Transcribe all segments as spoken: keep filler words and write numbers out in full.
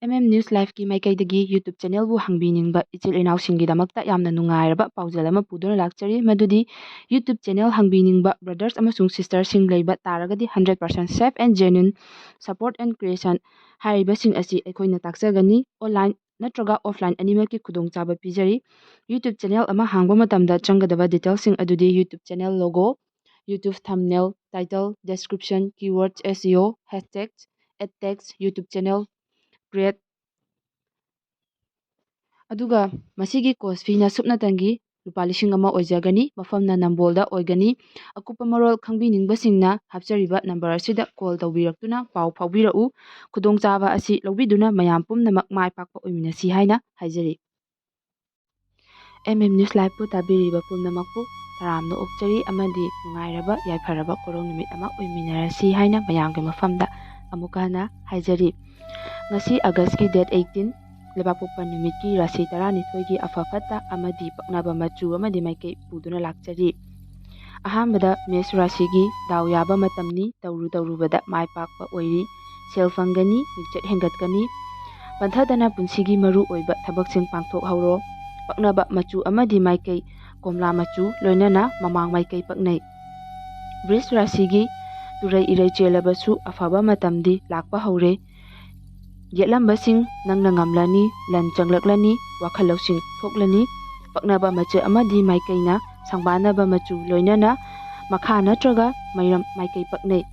M M News Liveꯀꯤ ꯃꯥꯏꯀꯩꯗꯒꯤ YouTube channelꯕꯨ ꯍꯥꯡꯕꯤꯅꯤꯡꯕ ꯏꯆꯤꯜ ꯏꯅꯥꯎꯁꯤꯡꯒꯤꯗꯃꯛꯇ ꯌꯥꯝꯅ ꯅꯨꯡꯉꯥꯏꯔꯕ ꯄꯥꯎꯖꯦꯜ ꯑꯃ ꯄꯨꯗꯨꯅ ꯂꯥꯛꯆꯔꯤ꯫ ꯃꯗꯨꯗꯤ YouTube channel ꯍꯥꯡꯕꯤꯅꯤꯡꯕ brothers ꯑꯃꯁꯨꯡ sistersꯁꯤꯡ ꯂꯩꯕ ꯇꯥꯔꯒꯗꯤ hundred percent safe and genuine support and creation ꯍꯥꯏꯔꯤꯕꯁꯤꯡ ꯑꯁꯤ ꯑꯩꯈꯣꯏꯅ ꯇꯥꯛꯆꯒꯅꯤ꯫ Online ꯅꯠꯇ꯭ꯔꯒ offline ꯑꯅꯤꯃꯛꯀꯤ ꯈꯨꯗꯣꯡꯆꯥꯕ ꯄꯤꯖꯔꯤ꯫ YouTube channel ꯑꯃ ꯍꯥꯡꯕ ꯃꯇꯝꯗ ꯆꯪꯒꯗꯕ detailsꯁꯤꯡ ꯑꯗꯨꯗꯤ YouTube channel logo, YouTube thumbnail, title, description, keywords, S E O, hashtags, ad text, YouTube channel create, ꯑꯗꯨꯒ ꯃꯁꯤꯒꯤ course feeꯅ ꯁꯨꯞꯅꯇꯪꯒꯤ ꯂꯨꯄꯥ ꯂꯤꯁꯤꯡ ꯑꯃ ꯑꯣꯏꯖꯒꯅꯤ꯫ ꯃꯐꯝꯅ ꯅꯝꯕꯣꯜꯗ ꯑꯣꯏꯒꯅꯤ꯫ ꯑꯀꯨꯞꯄ ꯃꯔꯣꯜ ꯈꯪꯕꯤꯅꯤꯡꯕꯁꯤꯡꯅ ꯍꯥꯞꯆꯔꯤꯕ number ꯑꯁꯤꯗ call ꯇꯧꯕꯤꯔꯛꯇꯨꯅ ꯄꯥꯎ ꯐꯥꯎꯕꯤꯔꯛꯎ꯫ ꯈꯨꯗꯣꯡꯆꯥꯕ ꯑꯁꯤ ꯂꯧꯕꯤꯗꯨꯅ ꯃꯌꯥꯝ ꯄꯨꯝꯅꯃꯛ ꯃꯥꯏ ꯄꯥꯛꯄ ꯑꯣꯏꯃꯤꯟꯅꯁꯤ ꯍꯥꯏꯅ ꯍꯥꯏꯖꯔꯤ꯫ M M News Liveꯄꯨ ꯇꯥꯕꯤꯔꯤꯕ ꯄꯨꯝꯅꯃꯛꯄꯨ ꯇꯔꯥꯝꯅ ꯑꯣꯛꯆꯔꯤ ꯑꯃꯗꯤ ꯅꯨꯡꯉꯥꯏꯔꯕ ꯌꯥꯏꯐꯔꯕ ꯀꯣꯔꯧ ꯅꯨꯃꯤꯠ ꯑꯃ ꯑꯣꯏꯃꯤꯟꯅꯔꯁꯤ ꯍꯥꯏꯅ ꯃꯌꯥꯝꯒꯤ ꯃꯐꯝꯗ ꯑꯃꯨꯛꯀ ꯍꯟꯅ ꯍꯥꯏꯖꯔꯤ꯫ ꯉꯁꯤ Augustꯀꯤ date eighteen, ꯂꯩꯕꯥꯛꯄꯣꯛꯄ ꯅꯨꯃꯤꯠꯀꯤ ꯔꯥꯁꯤ ꯇꯔꯥꯅꯤꯊꯣꯏꯒꯤ ꯑꯐ ꯐꯠꯇ ꯑꯃꯗꯤ ꯄꯛꯅꯕ ꯃꯆꯨ ꯑꯃꯗꯤ ꯃꯥꯏꯀꯩ ꯄꯨꯗꯨꯅ ꯂꯥꯛꯆꯔꯤ꯫ ꯑꯍꯥꯟꯕꯗ ꯃꯦꯁ ꯔꯥꯁꯤꯒꯤ ꯗꯥꯎ ꯌꯥꯕ ꯃꯇꯝꯅꯤ, ꯇꯧꯔꯨ ꯇꯧꯔꯨꯕꯗ ꯃꯥꯏ ꯄꯥꯛꯄ ꯑꯣꯏꯔꯤ, ꯁꯦꯜ ꯐꯪꯒꯅꯤ, ꯃꯤꯡꯆꯠ ꯍꯦꯟꯒꯠꯀꯅꯤ, ꯄꯟꯊꯗꯅ ꯄꯨꯟꯁꯤꯒꯤ ꯃꯔꯨ ꯑꯣꯏꯕ ꯊꯕꯛꯁꯤꯡ ꯄꯥꯡꯊꯣꯛꯍꯧꯔꯣ꯫ ꯄꯛꯅꯕ ꯃꯆꯨ ꯑꯃꯗꯤ ꯃꯥꯏꯀꯩ ꯀꯣꯝꯂꯥ ꯃꯆꯨ, ꯂꯣꯏꯅꯅ ꯃꯃꯥꯡ ꯃꯥꯏꯀꯩ ꯄꯛꯅꯩ꯫ ꯕ꯭ꯔꯤꯖ ꯔꯥꯁꯤꯒꯤ ꯇꯨꯔꯩ ꯏꯔꯩ ꯆꯦꯜꯂꯕꯁꯨ ꯑꯐꯕ ꯃꯇꯝꯗꯤ ꯂꯥꯛꯄ ꯍꯧꯔꯦ꯫ ꯌꯦꯠꯂꯝꯕꯁꯤꯡ ꯅꯪꯅ ꯉꯝꯂꯅꯤ, ꯂꯟ ꯆꯪꯂꯛꯂꯅꯤ, ꯋꯥꯈꯜ ꯂꯧꯁꯤꯡ ꯊꯣꯛꯂꯅꯤ꯫ ꯄꯛꯅꯕ ꯃꯆꯨ ꯑꯃꯗꯤ ꯃꯥꯏꯀꯩꯅ ꯁꯪꯕꯥꯟꯅꯕ ꯃꯆꯨ, ꯂꯣꯏꯅꯅ ꯃꯈꯥ ꯅꯠꯇ꯭ꯔꯒ ꯃꯩꯔꯝ ꯃꯥꯏꯀꯩ ꯄꯛꯅꯩ꯫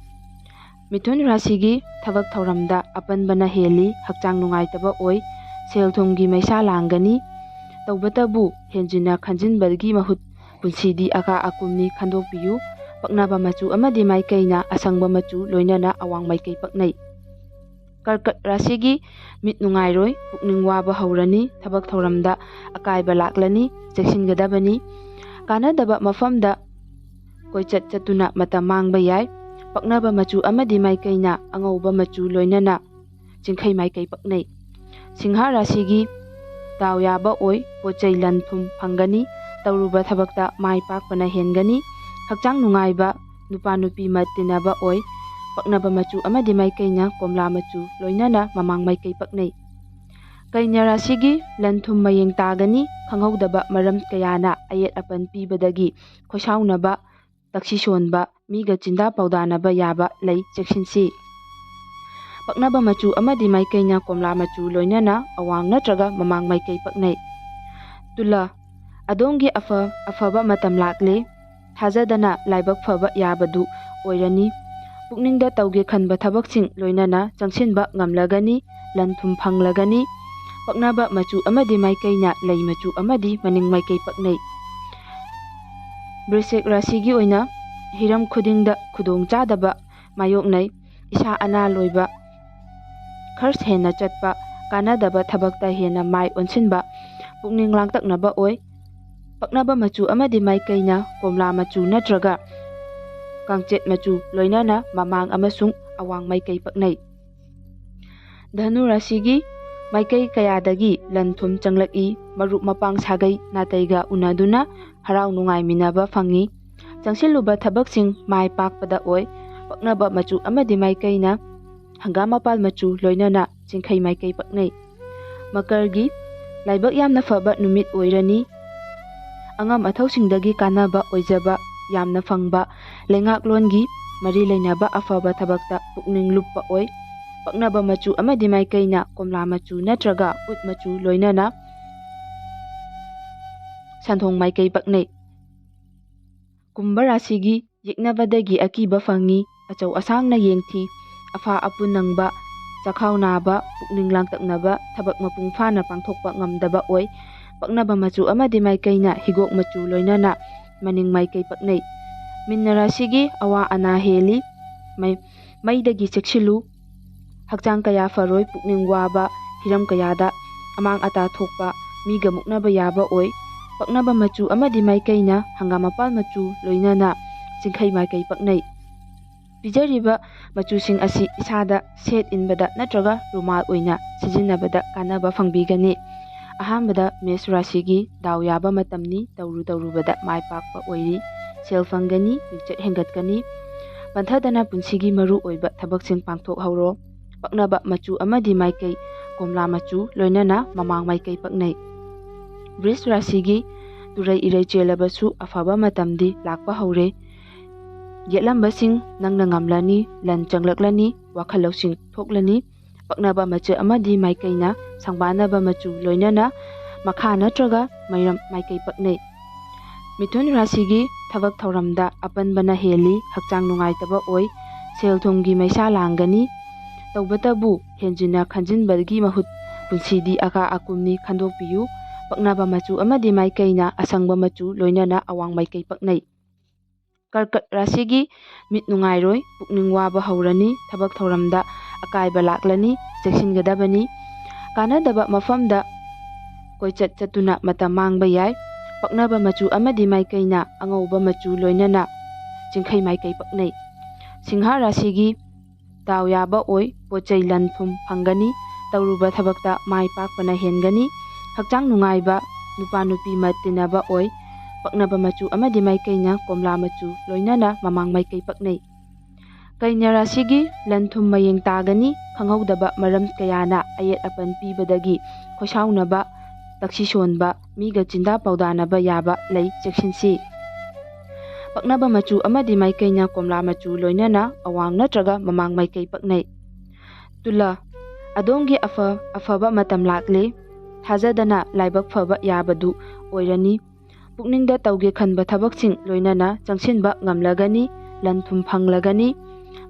ꯃꯤꯊꯨꯟ ꯔꯥꯁꯤꯒꯤ ꯊꯕꯛ ꯊꯧꯔꯝꯗ ꯑꯄꯟꯕꯅ ꯍꯦꯜꯂꯤ, ꯍꯛꯆꯥꯡ ꯅꯨꯡꯉꯥꯏꯇꯕ ꯑꯣꯏ, ꯁꯦꯜ ꯊꯨꯝꯒꯤ ꯃꯩꯁꯥ ꯂꯥꯡꯒꯅꯤ꯫ ꯇꯧꯕꯇꯕꯨ ꯍꯦꯟꯖꯤꯟꯅ ꯈꯟꯖꯤꯟꯕꯒꯤ ꯃꯍꯨꯠ ꯄꯨꯟꯁꯤꯗꯤ ꯑꯀꯥ ꯑꯀꯨꯝꯅꯤ, ꯈꯟꯗꯣꯛꯄꯤꯌꯨ꯫ ꯄꯛꯅꯕ ꯃꯆꯨ ꯑꯃꯗꯤ ꯃꯥꯏꯀꯩꯅ ꯑꯁꯪꯕ ꯃꯆꯨ, ꯂꯣꯏꯅꯅ ꯑꯋꯥꯡ ꯃꯥꯏꯀꯩ ꯄꯛꯅꯩ꯫ ꯀꯔꯀꯠ ꯔꯥꯁꯤꯒꯤ ꯃꯤꯠ ꯅꯨꯡꯉꯥꯏꯔꯣꯏ, ꯄꯨꯛꯅꯤꯡ ꯋꯥꯕ ꯍꯧꯔꯅꯤ, ꯊꯕꯛ ꯊꯧꯔꯝꯗ ꯑꯀꯥꯏꯕ ꯂꯥꯛꯂꯅꯤ, ꯆꯦꯛꯁꯤꯟꯒꯗꯕꯅꯤ꯫ ꯀꯥꯟꯅꯗꯕ ꯃꯐꯝꯗ ꯀꯣꯏꯆꯠ ꯆꯠꯇꯨꯅ ꯃꯇꯝ ꯃꯥꯡꯕ ꯌꯥꯏ꯫ ꯄꯛꯅꯕ ꯃꯆꯨ ꯑꯃꯗꯤ ꯃꯥꯏꯀꯩꯅ ꯑꯉꯧꯕ ꯃꯆꯨ, ꯂꯣꯏꯅꯅ ꯆꯤꯡꯈꯩ ꯃꯥꯏꯀꯩ ꯄꯛꯅꯩ꯫ ꯁꯤꯡꯍ ꯔꯥꯁꯤꯒꯤ ꯗꯥꯎ ꯌꯥꯕ ꯑꯣꯏ, ꯄꯣꯠ ꯆꯩ ꯂꯟ ꯊꯨꯝ ꯐꯪꯒꯅꯤ, ꯇꯧꯔꯨꯕ ꯊꯕꯛꯇ ꯃꯥꯏ ꯄꯥꯛꯄꯅ ꯍꯦꯟꯒꯅꯤ꯫ ꯍꯛꯆꯥꯡ ꯅꯨꯡꯉꯥꯏꯕ, ꯅꯨꯄꯥ ꯅꯨꯄꯤ ꯃꯠ ꯇꯤꯟꯅꯕ ꯑꯣꯏ, ꯄꯛꯅꯕ ꯃꯆꯨ ꯑꯃꯗꯤ ꯃꯥꯏꯀꯩꯅ ꯀꯣꯝꯂꯥ ꯃꯆꯨ, ꯂꯣꯏꯅꯅ ꯃꯃꯥꯡ ꯃꯥꯏꯀꯩ ꯄꯛꯅꯩ꯫ ꯀꯩꯅ꯭ꯌꯥ ꯔꯥꯁꯤꯒꯤ ꯂꯟ ꯊꯨꯝ ꯃꯌꯦꯡ ꯇꯥꯒꯅꯤ꯫ ꯈꯪꯍꯧꯗꯕ ꯃꯔꯝ ꯀꯌꯥꯅ ꯑꯌꯦꯠ ꯑꯄꯟ ꯄꯤꯕꯗꯒꯤ ꯈꯣꯏꯁꯥꯎꯅꯕ, ꯇꯛꯁꯤ ꯁꯣꯟꯕ, ꯃꯤꯒ ꯆꯤꯟꯗꯥ ꯄꯥꯎꯗꯥꯅꯕ ꯌꯥꯕ ꯂꯩ, ꯆꯦꯛꯁꯤꯟꯁꯤ꯫ ꯄꯛꯅꯕ ꯃꯆꯨ ꯑꯃꯗꯤ ꯃꯥꯏꯀꯩꯅ ꯀꯣꯝꯂꯥ ꯃꯆꯨ, ꯂꯣꯏꯅꯅ ꯑꯋꯥꯡ ꯅꯠꯇ꯭ꯔꯒ ꯃꯃꯥꯡ ꯃꯥꯏꯀꯩ ꯄꯛꯅꯩ꯫ ꯇꯨꯂꯥ, ꯑꯗꯣꯝꯒꯤ ꯑꯐ-, ꯑꯐꯕ ꯃꯇꯝ ꯂꯥꯛꯂꯦ꯫ ꯊꯥꯖꯗꯅ ꯂꯥꯏꯕꯛ ꯐꯕ ꯌꯥꯕꯗꯨ ꯑꯣꯏꯔꯅꯤ꯫ ꯄꯨꯛꯅꯤꯡꯗ ꯇꯧꯒꯦ ꯈꯟꯕ ꯊꯕꯛꯁꯤꯡ ꯂꯣꯏꯅꯅ ꯆꯪꯁꯤꯟꯕ ꯉꯝꯂꯒꯅꯤ꯫ ꯂꯟ ꯊꯨꯝ ꯐꯪꯂꯒꯅꯤ꯫ ꯄꯛꯅꯕ ꯃꯆꯨ ꯑꯃꯗꯤ ꯃꯥꯏꯀꯩꯅ ꯂꯩ ꯃꯆꯨ ꯑꯃꯗꯤ ꯃꯅꯤꯡ ꯃꯥꯏꯀꯩ ꯄꯛꯅꯩ꯫ ꯕ꯭ꯔꯤꯁꯤꯛ ꯔꯥꯁꯤꯒꯤ ꯑꯣꯏꯅ ꯍꯤꯔꯝ ꯈꯨꯗꯤꯡꯗ ꯈꯨꯗꯣꯡꯆꯥꯗꯕ ꯃꯥꯌꯣꯛꯅꯩ꯫ ꯏꯁꯥ ꯑꯅꯥ ꯂꯣꯏꯕ, ꯈꯔꯁ ꯍꯦꯟꯅ ꯆꯠꯄ, ꯀꯥꯟꯅꯗꯕ ꯊꯕꯛꯇ ꯍꯦꯟꯅ ꯃꯥꯏ ꯑꯣꯟꯁꯤꯟꯕ, ꯄꯨꯛꯅꯤꯡ ꯂꯥꯡꯇꯛꯅꯕ ꯑꯣꯏ꯫ ꯄꯛꯅꯕ ꯃꯆꯨ ꯑꯃꯗꯤ ꯃꯥꯏꯀꯩꯅ ꯀꯣꯝꯂꯥ ꯃꯆꯨ ꯅꯠꯇ꯭ꯔꯒ ꯀꯥꯡꯆꯦꯠ ꯃꯆꯨ, ꯂꯣꯏꯅꯅ ꯃꯃꯥꯡ ꯑꯃꯁꯨꯡ ꯑꯋꯥꯡ ꯃꯥꯏꯀꯩ ꯄꯛꯅꯩ꯫ ꯙꯅꯨ ꯔꯥꯁꯤꯒꯤ ꯃꯥꯏꯀꯩ ꯀꯌꯥꯗꯒꯤ ꯂꯟ ꯊꯨꯝ ꯆꯪꯂꯛꯏ꯫ ꯃꯔꯨꯞ ꯃꯄꯥꯡ, ꯁꯥꯒꯩ ꯅꯥꯇꯩꯒ ꯎꯅꯗꯨꯅ ꯍꯔꯥꯎ ꯅꯨꯡꯉꯥꯏꯃꯤꯟꯅꯕ ꯐꯪꯏ꯫ ꯆꯪꯁꯤꯜꯂꯨꯕ ꯊꯕꯛꯁꯤꯡ ꯃꯥꯏ ꯄꯥꯛꯄꯗ ꯑꯣꯏ꯫ ꯄꯛꯅꯕ ꯃꯆꯨ ꯑꯃꯗꯤ ꯃꯥꯏꯀꯩꯅ ꯍꯪꯒꯥꯝ ꯃꯄꯥꯜ ꯃꯆꯨ, ꯂꯣꯏꯅꯅ ꯆꯤꯡꯈꯩ ꯃꯥꯏꯀꯩ ꯄꯛꯅꯩ꯫ ꯃꯀꯔꯒꯤ ꯂꯥꯏꯕꯛ ꯌꯥꯝꯅ ꯐꯕ ꯅꯨꯃꯤꯠ ꯑꯣꯏꯔꯅꯤ꯫ ꯑꯉꯝ ꯑꯊꯧꯁꯤꯡꯗꯒꯤ ꯀꯥꯟꯅꯕ ꯑꯣꯏꯖꯕ ꯌꯥꯝꯅ ꯐꯪꯕ, ꯂꯩꯉꯥꯛꯂꯣꯟꯒꯤ ꯃꯔꯤ ꯂꯩꯅꯕ ꯑꯐꯕ ꯊꯕꯛꯇ ꯄꯨꯛꯅꯤꯡ ꯂꯨꯞꯄ ꯑꯣꯏ꯫ ꯄꯛꯅꯕ ꯃꯆꯨ ꯑꯃꯗꯤ ꯃꯥꯏꯀꯩꯅ ꯀꯣꯝꯂꯥ ꯃꯆꯨ ꯅꯠꯇ꯭ꯔꯒ ꯎꯠ ꯃꯆꯨ, ꯂꯣꯏꯅꯅ ꯁꯟꯊꯣꯡ ꯃꯥꯏꯀꯩ ꯄꯛꯅꯩ꯫ ꯀꯨꯝꯚ ꯔꯥꯁꯤꯒꯤ ꯌꯦꯛꯅꯕꯗꯒꯤ ꯑꯀꯤꯕ ꯐꯪꯉꯤ꯫ ꯑꯆꯧ ꯑꯁꯥꯡꯅ ꯌꯦꯡꯊꯤ꯫ ꯑꯐꯥ ꯑꯄꯨꯟ ꯅꯪꯕ, ꯆꯈꯥꯎ ꯅꯥꯕ, ꯄꯨꯛꯅꯤꯡ ꯂꯥꯡꯇꯛꯅꯕ, ꯊꯕꯛ ꯃꯄꯨꯡ ꯐꯥꯅ ꯄꯥꯡꯊꯣꯛꯄ ꯉꯝꯗꯕ ꯑꯣꯏ꯫ ꯄꯛꯅꯕ ꯃꯆꯨ ꯑꯃꯗꯤ ꯃꯥꯏꯀꯩꯅ ꯍꯤꯒꯣꯛ ꯃꯆꯨ, ꯂꯣꯏꯅꯅ ꯃꯅꯤꯡ ꯃꯥꯏꯀꯩ ꯄꯛꯅꯩ꯫ ꯃꯤꯟꯅ ꯔꯥꯁꯤꯒꯤ ꯑꯋꯥ ꯑꯅꯥ ꯍꯦꯜꯂꯤ꯫ ꯃꯩ-, ꯃꯩꯗꯒꯤ ꯆꯦꯛꯁꯤꯜꯂꯨ꯫ ꯍꯛꯆꯥꯡ ꯀꯌꯥ ꯐꯔꯣꯏ, ꯄꯨꯛꯅꯤꯡ ꯋꯥꯕ, ꯍꯤꯔꯝ ꯀꯌꯥꯗ ꯑꯃꯥꯡ ꯑꯇꯥ ꯊꯣꯛꯄ, ꯃꯤꯒ ꯃꯨꯛꯅꯕ ꯌꯥꯕ ꯑꯣꯏ꯫ ꯄꯛꯅꯕ ꯃꯆꯨ ꯑꯃꯗꯤ ꯃꯥꯏꯀꯩꯅ ꯍꯪꯒꯥꯝ ꯃꯄꯥꯜ ꯃꯆꯨ, ꯂꯣꯏꯅꯅ ꯆꯤꯡꯈꯩ ꯃꯥꯏꯀꯩ ꯄꯛꯅꯩ꯫ ꯄꯤꯖꯔꯤꯕ ꯃꯆꯨꯁꯤꯡ ꯑꯁꯤ ꯏꯁꯥꯗ ꯁꯦꯠ ꯏꯟꯕꯗ ꯅꯠꯇ꯭ꯔꯒ ꯔꯨꯃꯥꯜ ꯑꯣꯏꯅ ꯁꯤꯖꯤꯟꯅꯕꯗ ꯀꯥꯟꯅꯕ ꯐꯪꯕꯤꯒꯅꯤ꯫ ꯑꯍꯥꯟꯕꯗ ꯃꯦꯁ ꯔꯥꯁꯤꯒꯤ ꯗꯥꯎ ꯌꯥꯕ ꯃꯇꯝꯅꯤ, ꯇꯧꯔꯨ ꯇꯧꯔꯨꯕꯗ ꯃꯥꯏ ꯄꯥꯛꯄ ꯑꯣꯏꯔꯤ꯫ ꯁꯦꯜ ꯐꯪꯒꯅꯤ, ꯃꯤꯡꯆꯠ ꯍꯦꯟꯒꯠꯀꯅꯤ꯫ ꯄꯟꯊꯗꯅ ꯄꯨꯟꯁꯤꯒꯤ ꯃꯔꯨ ꯑꯣꯏꯕ ꯊꯕꯛꯁꯤꯡ ꯄꯥꯡꯊꯣꯛꯍꯧꯔꯣ꯫ ꯄꯛꯅꯕ ꯃꯆꯨ ꯑꯃꯗꯤ ꯃꯥꯏꯀꯩ: ꯀꯣꯝꯂꯥ ꯃꯆꯨ, ꯂꯣꯏꯅꯅ ꯃꯃꯥꯡ ꯃꯥꯏꯀꯩ ꯄꯛꯅꯩ꯫ ꯕ꯭ꯔꯤꯖ ꯔꯥꯁꯤꯒꯤ ꯇꯨꯔꯩ ꯏꯔꯩ ꯆꯦꯜꯂꯕꯁꯨ ꯑꯐꯕ ꯃꯇꯝꯗꯤ ꯂꯥꯛꯄ ꯍꯧꯔꯦ꯫ ꯌꯦꯠꯂꯝꯕꯁꯤꯡ ꯅꯪꯅ ꯉꯝꯂꯅꯤ, ꯂꯟ ꯆꯪꯂꯛꯂꯅꯤ, ꯋꯥꯈꯜ ꯂꯧꯁꯤꯡ ꯊꯣꯛꯂꯅꯤ꯫ ꯄꯛꯅꯕ ꯃꯆꯨ ꯑꯃꯗꯤ ꯃꯥꯏꯀꯩꯅ ꯁꯪꯕꯥꯅꯕ ꯃꯆꯨ, ꯂꯣꯏꯅꯅ ꯃꯈꯥ ꯅꯠꯇ꯭ꯔꯒ ꯃꯩꯔꯝ ꯃꯥꯏꯀꯩ ꯄꯛꯅꯩ꯫ ꯃꯤꯊꯨꯟ ꯔꯥꯁꯤꯒꯤ ꯊꯕꯛ ꯊꯧꯔꯝꯗ ꯑꯄꯟꯕꯅ ꯍꯦꯜꯂꯤ, ꯍꯛꯆꯥꯡ ꯅꯨꯡꯉꯥꯏꯇꯕ ꯑꯣꯏ, ꯁꯦꯜ ꯊꯨꯝꯒꯤ ꯃꯩꯁꯥ ꯂꯥꯡꯒꯅꯤ꯫ ꯇꯧꯕꯇꯕꯨ ꯍꯦꯟꯖꯤꯟꯅ ꯈꯟꯖꯤꯟꯕꯒꯤ ꯃꯍꯨꯠ ꯄꯨꯟꯁꯤꯗꯤ ꯑꯀꯥ ꯑꯀꯨꯝꯅꯤ, ꯈꯟꯗꯣꯛꯄꯤꯌꯨ꯫ ꯄꯛꯅꯕ ꯃꯆꯨ ꯑꯃꯗꯤ ꯃꯥꯏꯀꯩꯅ ꯑꯁꯪꯕ ꯃꯆꯨ, ꯂꯣꯏꯅꯅ ꯑꯋꯥꯡ ꯃꯥꯏꯀꯩ ꯄꯛꯅꯩ꯫ ꯀꯔꯀꯠ ꯔꯥꯁꯤꯒꯤ ꯃꯤꯠ ꯅꯨꯡꯉꯥꯏꯔꯣꯏ, ꯄꯨꯛꯅꯤꯡ ꯋꯥꯕ ꯍꯧꯔꯅꯤ, ꯊꯕꯛ ꯊꯧꯔꯝꯗ ꯑꯀꯥꯏꯕ ꯂꯥꯛꯂꯅꯤ, ꯆꯦꯛꯁꯤꯟꯒꯗꯕꯅꯤ꯫ ꯀꯥꯟꯅꯗꯕ ꯃꯐꯝꯗ ꯀꯣꯏꯆꯠ ꯆꯠꯇꯨꯅ ꯃꯇꯝ ꯃꯥꯡꯕ ꯌꯥꯏ꯫ ꯄꯛꯅꯕ ꯃꯆꯨ ꯑꯃꯗꯤ ꯃꯥꯏꯀꯩꯅ ꯑꯉꯧꯕ ꯃꯆꯨ, ꯂꯣꯏꯅꯅ ꯆꯤꯡꯈꯩ ꯃꯥꯏꯀꯩ ꯄꯛꯅꯩ꯫ ꯁꯤꯡꯍ ꯔꯥꯁꯤꯒꯤ ꯗꯥꯎ ꯌꯥꯕ ꯑꯣꯏ, ꯄꯣꯠ ꯆꯩ ꯂꯟ ꯊꯨꯝ ꯐꯪꯒꯅꯤ, ꯇꯧꯔꯨꯕ ꯊꯕꯛꯇ ꯃꯥꯏ ꯄꯥꯛꯄꯅ ꯍꯦꯟꯒꯅꯤ꯫ ꯍꯛꯆꯥꯡ ꯅꯨꯡꯉꯥꯏꯕ, ꯅꯨꯄꯥ ꯅꯨꯄꯤ ꯃꯠ ꯇꯤꯟꯅꯕ ꯑꯣꯏ꯫ ꯄꯛꯅꯕ ꯃꯆꯨ ꯑꯃꯗꯤ ꯃꯥꯏꯀꯩꯅ ꯀꯣꯝꯂꯥ ꯃꯆꯨ, ꯂꯣꯏꯅꯅ ꯃꯃꯥꯡ ꯃꯥꯏꯀꯩ ꯄꯛꯅꯩ꯫ ꯀꯩꯅ꯭ꯌ ꯔꯥꯁꯤꯒꯤ ꯂꯟ ꯊꯨꯝ ꯃꯌꯦꯡ ꯇꯥꯒꯅꯤ, ꯈꯪꯍꯧꯗꯕ ꯃꯔꯝ ꯀꯌꯥꯅ ꯑꯌꯦꯠ ꯑꯄꯟ ꯄꯤꯕꯗꯒꯤ ꯈꯣꯏꯁꯥꯎꯅꯕ, ꯇꯛꯁꯤ ꯁꯣꯟꯕ, ꯃꯤꯒ ꯆꯤꯟꯗꯥ ꯄꯥꯎꯗꯥꯅꯕ ꯌꯥꯕ ꯂꯩ, ꯆꯦꯛꯁꯤꯟꯁꯤ꯫ ꯄꯛꯅꯕ ꯃꯆꯨ ꯑꯃꯗꯤ ꯃꯥꯏꯀꯩꯅ ꯀꯣꯝꯂꯥ ꯃꯆꯨ, ꯂꯣꯏꯅꯅ ꯑꯋꯥꯡ ꯅꯠꯇ꯭ꯔꯒ ꯃꯃꯥꯡ ꯃꯥꯏꯀꯩ ꯄꯛꯅꯩ꯫ ꯇꯨꯂꯥ, ꯑꯗꯣꯝꯒꯤ ꯑꯐ-, ꯑꯐꯕ ꯃꯇꯝ ꯂꯥꯛꯂꯦ꯫ ꯊꯥꯖꯗꯅ ꯂꯥꯏꯕꯛ ꯐꯕ ꯌꯥꯕꯗꯨ ꯑꯣꯏꯔꯅꯤ꯫ ꯄꯨꯛꯅꯤꯡꯗ ꯇꯧꯒꯦ ꯈꯟꯕ ꯊꯕꯛꯁꯤꯡ ꯂꯣꯏꯅꯅ ꯆꯪꯁꯤꯟꯕ ꯉꯝꯂꯒꯅꯤ, ꯂꯟ ꯊꯨꯝ ꯐꯪꯂꯒꯅꯤ꯫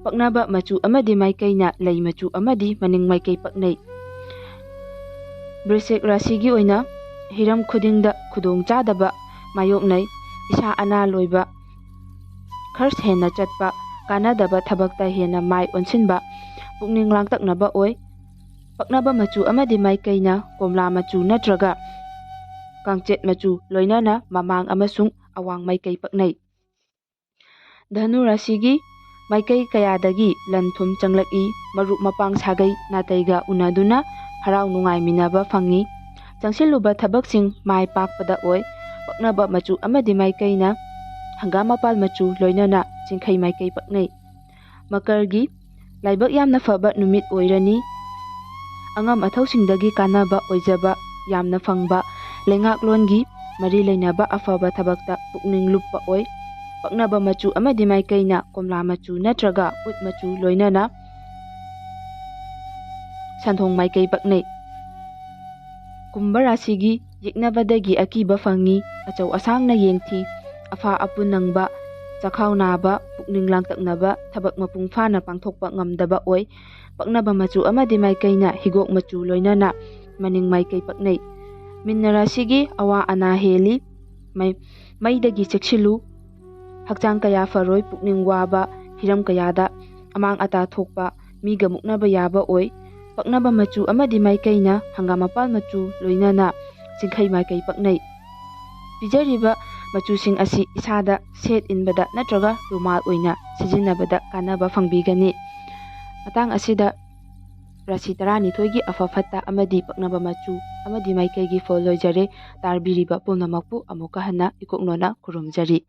ꯄꯛꯅꯕ ꯃꯆꯨ ꯑꯃꯗꯤ ꯃꯥꯏꯀꯩꯅ ꯂꯩ ꯃꯆꯨ ꯑꯃꯗꯤ ꯃꯅꯤꯡ ꯃꯥꯏꯀꯩ ꯄꯛꯅꯩ꯫ ꯕ꯭ꯔꯤꯁꯤꯛ ꯔꯥꯁꯤꯒꯤ ꯑꯣꯏꯅ ꯍꯤꯔꯝ ꯈꯨꯗꯤꯡꯗ ꯈꯨꯗꯣꯡꯆꯥꯗꯕ ꯃꯥꯌꯣꯛꯅꯩ꯫ ꯏꯁꯥ ꯑꯅꯥ ꯂꯣꯏꯕ, ꯈꯔꯆ ꯍꯦꯟꯅ ꯆꯠꯄ, ꯀꯥꯟꯅꯗꯕ ꯊꯕꯛꯇ ꯍꯦꯟꯅ ꯃꯥꯏ ꯑꯣꯟꯁꯤꯟꯕ, ꯄꯨꯛꯅꯤꯡ ꯂꯥꯡꯇꯛꯅꯕ ꯑꯣꯏ꯫ ꯄꯛꯅꯕ ꯃꯆꯨ ꯑꯃꯗꯤ ꯃꯥꯏꯀꯩꯅ ꯀꯣꯝꯂꯥ ꯃꯆꯨ ꯅꯠꯇ꯭ꯔꯒ ꯀꯥꯡꯆꯦꯠ ꯃꯆꯨ, ꯂꯣꯏꯅꯅ ꯃꯃꯥꯡ ꯑꯃꯁꯨꯡ ꯑꯋꯥꯡ ꯃꯥꯏꯀꯩ ꯄꯛꯅꯩ꯫ ꯙꯅꯨ ꯔꯥꯁꯤꯒꯤ ꯃꯥꯏꯀꯩ ꯀꯌꯥꯗꯒꯤ ꯂꯟ ꯊꯨꯝ ꯆꯪꯂꯛꯏ꯫ ꯃꯔꯨꯞ ꯃꯄꯥꯡ, ꯁꯥꯒꯩ ꯅꯥꯇꯩꯒ ꯎꯅꯗꯨꯅ ꯍꯔꯥꯎ ꯅꯨꯡꯉꯥꯏꯃꯤꯟꯅꯕ ꯐꯪꯉꯤ꯫ ꯆꯪꯁꯤꯜꯂꯨꯕ ꯊꯕꯛꯁꯤꯡ ꯃꯥꯏ ꯄꯥꯛꯄꯗ ꯑꯣꯏ꯫ ꯄꯛꯅꯕ ꯃꯆꯨ ꯑꯃꯗꯤ ꯃꯥꯏꯀꯩꯅ ꯍꯪꯒꯥꯝ ꯃꯄꯥꯜ ꯃꯆꯨ ꯂꯣꯏꯅꯅ ꯆꯤꯡꯈꯩ ꯃꯥꯏꯀꯩ ꯄꯛꯅꯩ꯫ ꯃꯀꯔꯒꯤ ꯂꯥꯏꯕꯛ ꯌꯥꯝꯅ ꯐꯕ ꯅꯨꯃꯤꯠ ꯑꯣꯏꯔꯅꯤ꯫ ꯑꯉꯝ ꯑꯊꯧꯁꯤꯡꯗꯒꯤ ꯀꯥꯟꯅꯕ ꯑꯣꯏꯖꯕ ꯌꯥꯝꯅ ꯐꯪꯕ, ꯂꯩꯉꯥꯛꯂꯣꯟꯒꯤ ꯃꯔꯤ ꯂꯩꯅꯕ ꯑꯐꯕ ꯊꯕꯛꯇ ꯄꯨꯛꯅꯤꯡ ꯂꯨꯞꯄ ꯑꯣꯏ꯫ ꯄꯛꯅꯕ ꯃꯆꯨ ꯑꯃꯗꯤ ꯃꯥꯏꯀꯩꯅ ꯀꯣꯝꯂꯥ ꯃꯆꯨ ꯅꯠꯇ꯭ꯔꯒ ꯎꯠ ꯃꯆꯨ ꯂꯣꯏꯅꯅ ꯁꯟꯊꯣꯡ ꯃꯥꯏꯀꯩ ꯄꯛꯅꯩ꯫ ꯀꯨꯝꯚ ꯔꯥꯁꯤꯒꯤ ꯌꯦꯛꯅꯕꯗꯒꯤ ꯑꯀꯤꯕ ꯐꯪꯉꯤ, ꯑꯆꯧ ꯑꯁꯥꯡꯅ ꯌꯦꯡꯊꯤ, ꯑꯐꯥ ꯑꯄꯨ ꯅꯪꯕ, ꯆꯈꯥꯎ ꯅꯥꯕ, ꯄꯨꯛꯅꯤꯡ ꯂꯥꯡꯇꯛꯅꯕ, ꯊꯕꯛ ꯃꯄꯨꯡ ꯐꯥꯅ ꯄꯥꯡꯊꯣꯛꯄ ꯉꯝꯗꯕ ꯑꯣꯏ꯫ ꯄꯛꯅꯕ ꯃꯆꯨ ꯑꯃꯗꯤ ꯃꯥꯏꯀꯩꯅ ꯍꯤꯒꯣꯛ ꯃꯆꯨ ꯂꯣꯏꯅꯅ ꯃꯅꯤꯡ ꯃꯥꯏꯀꯩ ꯄꯛꯅꯩ꯫ ꯃꯤꯟꯅ ꯔꯥꯁꯤꯒꯤ ꯑꯋꯥ ꯑꯅꯥ ꯍꯦꯜꯂꯤ, ꯃꯩ-, ꯃꯩꯗꯒꯤ ꯆꯦꯛꯁꯤꯜꯂꯨ, ꯍꯛꯆꯥꯡ ꯀꯌꯥ ꯐꯔꯣꯏ, ꯄꯨꯛꯅꯤꯡ ꯋꯥꯕ, ꯍꯤꯔꯝ ꯀꯌꯥꯗ ꯑꯃꯥꯡ ꯑꯇꯥ ꯊꯣꯛꯄ, ꯃꯤꯒ ꯃꯨꯛꯅꯕ ꯌꯥꯕ ꯑꯣꯏ꯫ ꯄꯛꯅꯕ ꯃꯆꯨ ꯑꯃꯗꯤ ꯃꯥꯏꯀꯩꯅ ꯍꯪꯒꯥꯝ ꯃꯄꯥꯜ ꯃꯆꯨ ꯂꯣꯏꯅꯅ ꯆꯤꯡꯈꯩ ꯃꯥꯏꯀꯩ ꯄꯛꯅꯩ꯫ ꯄꯤꯖꯔꯤꯕ ꯃꯆꯨꯁꯤꯡ ꯑꯁꯤ ꯏꯁꯥꯗ ꯁꯦꯠ ꯏꯟꯕꯗ ꯅꯠꯇ꯭ꯔꯒ ꯔꯨꯃꯥꯜ ꯑꯣꯏꯅ ꯁꯤꯖꯤꯟꯅꯕꯗ ꯀꯥꯟꯅꯕ ꯐꯪꯕꯤꯒꯅꯤ꯫ ꯃꯇꯥꯡ ꯑꯁꯤꯗ ꯔꯥꯁꯤ ꯇꯔꯥꯅꯤꯊꯣꯏꯒꯤ ꯑꯐ ꯐꯠꯇ ꯑꯃꯗꯤ ꯄꯛꯅꯕ ꯃꯆꯨ ꯑꯃꯗꯤ ꯃꯥꯏꯀꯩꯒꯤ ꯐꯣꯜ ꯂꯣꯏꯖꯔꯦ꯫ ꯇꯥꯕꯤꯔꯤꯕ ꯄꯨꯝꯅꯃꯛꯄꯨ ꯑꯃꯨꯛꯀ ꯍꯟꯅ ꯏꯀꯣꯛꯅꯣꯅ ꯈꯨꯔꯨꯝꯖꯔꯤ꯫